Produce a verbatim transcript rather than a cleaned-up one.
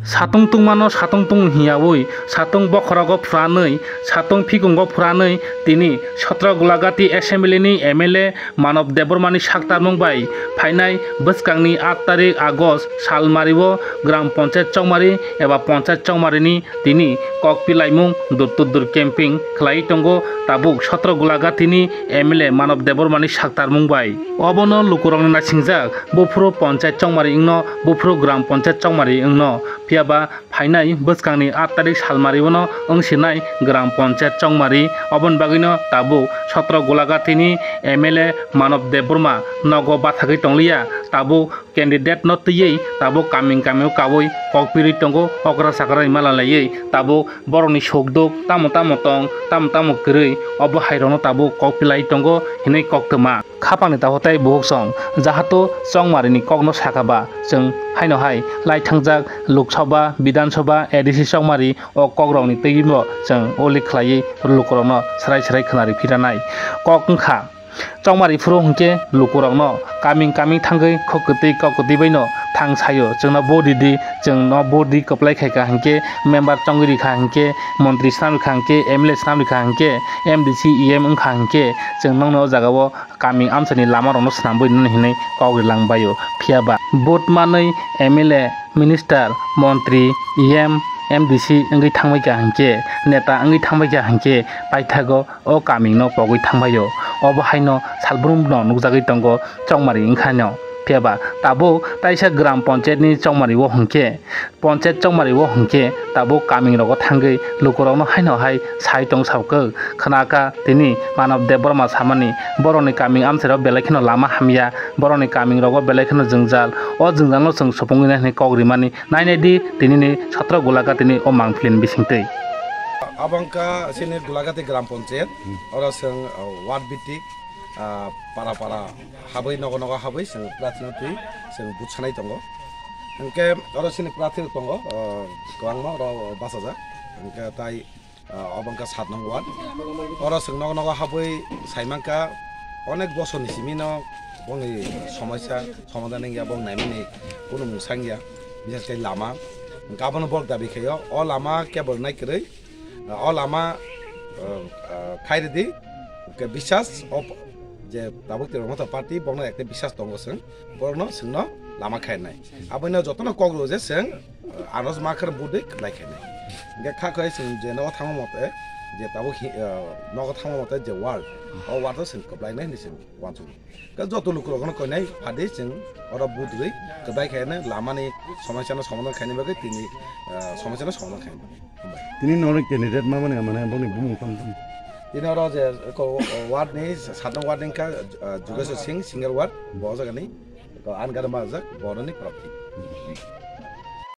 Satung tungmano satung tung hiyaui, satung bokhorogo phuranwi, satung phikungo phuranwi tini Sotro Gulagati Assembly ni M L A Manob Debbarma ni saktarmung bai phainai bwskangni aat tarik August salmario Gram Panchayat Chongmari eba Panchayat Chongmari ni tini kok pilaimung dur to dur camping khlai tongo tabuk Sotro Gulagati ni M L A Manob Debbarma ni saktarmung bai. Obono lukurokni naisingjak, buphuru Panchayat Chongmari wngno, buphuru Gram Panchayat Chongmari wngno. Phiyaba phainai bwskangni aat tarik salmario no wngsinai Gram Panchayat Chongmari. Oboni bagwino tabuk Sotro Gulagati ni M L A Manob Debbarma nogo bathagwi tongliya, tabuk candidate no twiwi tabuk kaming kamio kaui kok pirwi tongo, okra sakra rwima lalaiwi tabuk borokni suk duk tamo tamo tong, tamo tamo kwrwi, obo hairokno tabuk kok pilai tongo hinwi koktwma. Khapangni takhuk tei bukhuk song, jahato Chongmarini kokno sakha ba, chwng haino hai laithangjak Lok Sabha, Bidhan Sabha, A D C Chongmari o kokrokni twibo chwng ulik khlaiwi lukurokno swrai swrai khwnari phiranai. Kok wngkha, Chongmari phuru hwnkhe lukurokno kaming kaming thangwi khok kwtwi kok kwtwi baino thang saio, chwngno vote ridi, chwngno vote ri kwplai khaikha hwnkhe, member chongwi rikha hwnkhe, montri swnam rikha hwnkhe, M L A swnam rikha hwnkhe, M D C, E M wngkha hwnkhe, chwng nokni o jagao kaming amchaini lamarokno swnambwi nini hinwi kok rilangbaio. Phiyaba vote manwi M L A, minister, montri, E M, M D C wngwi thangbaikha hwnkhe, neta wngwi thangbaikha hwnkhe, paithago o kamingno pogwi thangbaio. Obo haino salbrumno nukjagwi tongo Chongmari wngkhaino. Phiyaba tabuk taisa Gram Panchayat ni Chongmari o hwnkhe, Panchayat Chongmari o hwnkhe tabuk kaming rogo thangwi lukurokno haino hai sai tong saukhe, khwnakha tini Manob Debbarma samani borokni kaming amchairok belai kheno lama hamya, borokni kaming rogo belai kheno jwngjal, o jwngjalno chwng supungwi nai hwnwi kok rimani. Nainai di tinini Sotro Gulagati ni o mangpili ni bisingtwi. Abo wngkha chini Gulagati Gram Panchayat, oro chwng, uh, ward bhitik, uh, para para habwi, nogo nogo habwi chwng prarthina twi chwng vote sanai tongo. Hwnkhe oro chini prarthi rok tongo, uh, kwbangma oro bachajak. Hwnkhe tai, uh, obo wngkha sat nong ward. Oro chwng nogo nogo habwi sai mankha, onek bosor ni simi no boni somosya somadhan wngya, bong naimani kunu mung sangya, bises khe lama. Hwnkhe abono bok dabi khaio, o lama kebo rwnai kwrwi, o lama, uh, uh, khairidi, hwnkhe bisas o je tabuk Tripura Motha Party bokno ekta bisas tongo chwng, borokno chwngno lama khairnai. Abono jotono kok rw je chwng, uh, anos makhar budwi kwplai khainai. Hwnkhe kha khoi chwng je nogo thangma mote, je tabuk hi, uh, nogo thangma mote je ward, o ward o chwng kwplainai hinwi chwng uansukgo. Khe joto lukurokno koinai phadi chwng oro budwi kwbai khaina lamani somosya no somadhan khaina bagwi tini, ah, somosya no somadhan khaina. Hambai. Tini norok candidate ma mani mane boni bumung tam tam. Tini oro je ko ward ni sat nong ward ni wngkha, ah, Jugeswar Singh, single ward, bo jagani ko an gada majak boroni prapti.